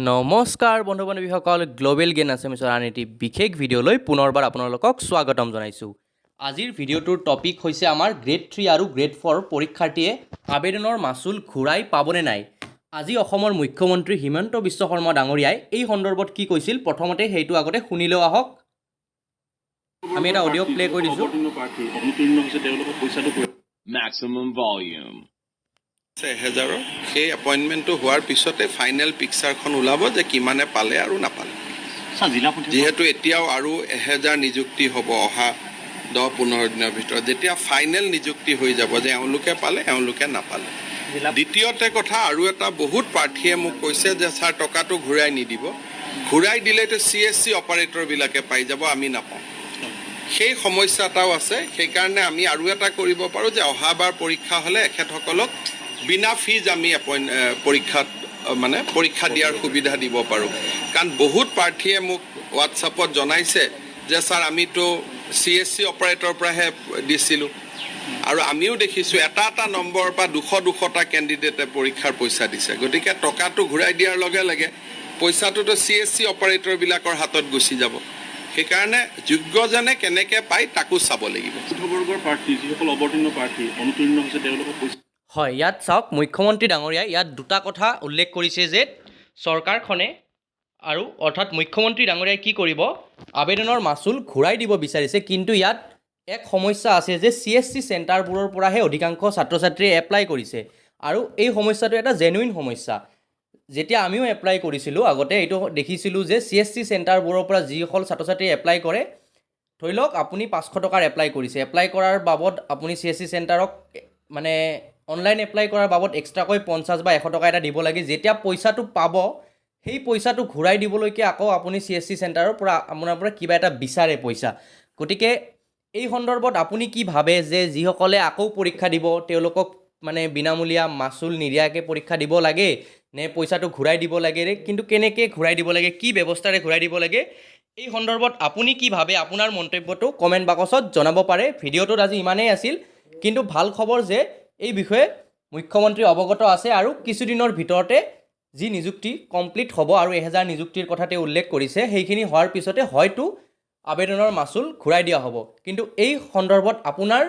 নমস্কাৰ বন্ধু বান্ধৱীসকল, global gain আছামিছৰ আন এটি বিশেষ ভিডিঅ'লৈ পুনৰবাৰ আপোনালোকক স্বাগতম জনাইছোঁ। আজিৰ ভিডিঅ'টোৰ টপিক হৈছে আমাৰ গ্ৰেড 3 আৰু গ্ৰেড 4 পৰীক্ষাৰ্থীয়ে আবেদনৰ মাচুল ঘূৰাই পাবনে নাই। আজি অসমৰ মুখ্যমন্ত্ৰী হিমন্ত বিশ্ব শৰ্মা ডাঙৰীয়াই এই সন্দৰ্ভত কি কৈছিল, প্ৰথমতে সেইটো আগতে শুনি লওঁ আহক। আমি এটা অডিঅ' প্লে কৰি দিছোঁ। অৱতীৰ্ণ প্ৰাৰ্থী অনুতীৰ্ণ হৈছে, তেওঁলোকক পইচাটো Maximum volume. 1000ৰ সেই এপইণ্টমেণ্টটো হোৱাৰ পিছতে ফাইনেল পিকচাৰখন ওলাব যে কিমানে পালে আৰু নাপালে। ছাৰ, জিলা পঞ্চায়ত যিহেতু এতিয়াও আৰু 1000 নিযুক্তি হ'ব অহা 10-15 দিনৰ ভিতৰত, যেতিয়া ফাইনেল নিযুক্তি হৈ যাব যে এওঁলোকে পালে, এওঁলোকে নাপালে। দ্বিতীয়তে কথা আৰু এটা, বহুত প্ৰাৰ্থীয়ে মোক কৈছে যে ছাৰ, টকাটো ঘূৰাই নিদিব, ঘূৰাই দিলেতো চিএছচি অপাৰেটৰবিলাকে পাই যাব, আমি নাপাওঁ। সেই সমস্যা এটাও আছে। সেইকাৰণে আমি আৰু এটা কৰিব পাৰোঁ যে অহাবাৰ পৰীক্ষা হ'লে এখেতসকলক বিনা ফিজ আমি পৰীক্ষাত মানে পৰীক্ষা দিয়াৰ সুবিধা দিব পাৰোঁ। কাৰণ বহুত প্ৰাৰ্থীয়ে মোক হোৱাটছআপত জনাইছে যে ছাৰ, আমিতো চিএছচি অপাৰেটৰৰ পৰাহে দিছিলোঁ আৰু আমিও দেখিছোঁ এটা এটা নম্বৰৰ পৰা 200 200টা কেণ্ডিডেটে পৰীক্ষাৰ পইচা দিছে। গতিকে টকাটো ঘূৰাই দিয়াৰ লগে লগে পইচাটোতো চিএছচি অপাৰেটৰবিলাকৰ হাতত গুচি যাব। সেইকাৰণে যোগ্যজনে কেনেকৈ পায় তাকো চাব লাগিব। চতুৰ্থ বৰ্গৰ প্ৰাৰ্থী, যিসকল অৱতীৰ্ণ প্ৰাৰ্থী অনুতীৰ্ণ হৈছে, তেওঁলোকক পইচা হয়, ইয়াত চাওক, মুখ্যমন্ত্ৰী ডাঙৰীয়াই ইয়াত দুটা কথা উল্লেখ কৰিছে যে চৰকাৰখনে আৰু অৰ্থাৎ মুখ্যমন্ত্ৰী ডাঙৰীয়াই কি কৰিব, আবেদনৰ মাচুল ঘূৰাই দিব বিচাৰিছে। কিন্তু ইয়াত এক সমস্যা আছে যে চিএছচি চেণ্টাৰবোৰৰ পৰাহে অধিকাংশ ছাত্ৰ ছাত্ৰীয়ে এপ্লাই কৰিছে আৰু এই সমস্যাটো এটা জেনুইন সমস্যা। যেতিয়া আমিও এপ্লাই কৰিছিলোঁ আগতে, এইটো দেখিছিলোঁ যে চিএছচি চেণ্টাৰবোৰৰ পৰা যিসকল ছাত্ৰ ছাত্ৰীয়ে এপ্লাই কৰে, ধৰি লওক আপুনি 500 টকাৰ এপ্লাই কৰিছে, এপ্লাই কৰাৰ বাবদ আপুনি চিএছচি চেণ্টাৰক মানে অনলাইন এপ্লাই কৰাৰ বাবদ এক্সট্ৰাকৈ 50 বা 100 টকা এটা দিব লাগে। যেতিয়া পইচাটো পাব, সেই পইচাটো ঘূৰাই দিবলৈকে আকৌ আপুনি চিএছচি চেণ্টাৰৰ পৰা আপোনাৰ পৰা কিবা এটা বিচাৰে পইচা। গতিকে এই সন্দৰ্ভত আপুনি কি ভাবে যে যিসকলে আকৌ পৰীক্ষা দিব, তেওঁলোকক মানে বিনামূলীয়া মাচুল নিদিয়াকৈ পৰীক্ষা দিব লাগে নে পইচাটো ঘূৰাই দিব লাগে? কিন্তু কেনেকৈ ঘূৰাই দিব লাগে, কি ব্যৱস্থাৰে ঘূৰাই দিব লাগে, এই সন্দৰ্ভত আপুনি কি ভাবে, আপোনাৰ মন্তব্যটো কমেণ্ট বাকচত জনাব পাৰে। ভিডিঅ'টোত আজি ইমানেই আছিল। কিন্তু ভাল খবৰ যে এই বিষয়ে মুখ্যমন্ত্ৰী অৱগত আছে আৰু কিছুদিনৰ ভিতৰতে যি নিযুক্তি কমপ্লিট হ'ব আৰু 1000 নিযুক্তিৰ কথা তেওঁ উল্লেখ কৰিছে, সেইখিনি হোৱাৰ পিছতে হয়তো আবেদনৰ মাচুল ঘূৰাই দিয়া হ'ব। কিন্তু এই সন্দৰ্ভত আপোনাৰ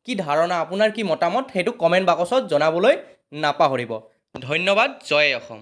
কি ধাৰণা, আপোনাৰ কি মতামত, সেইটো কমেণ্ট বাকচত জনাবলৈ নাপাহৰিব। ধন্যবাদ। জয় অসম।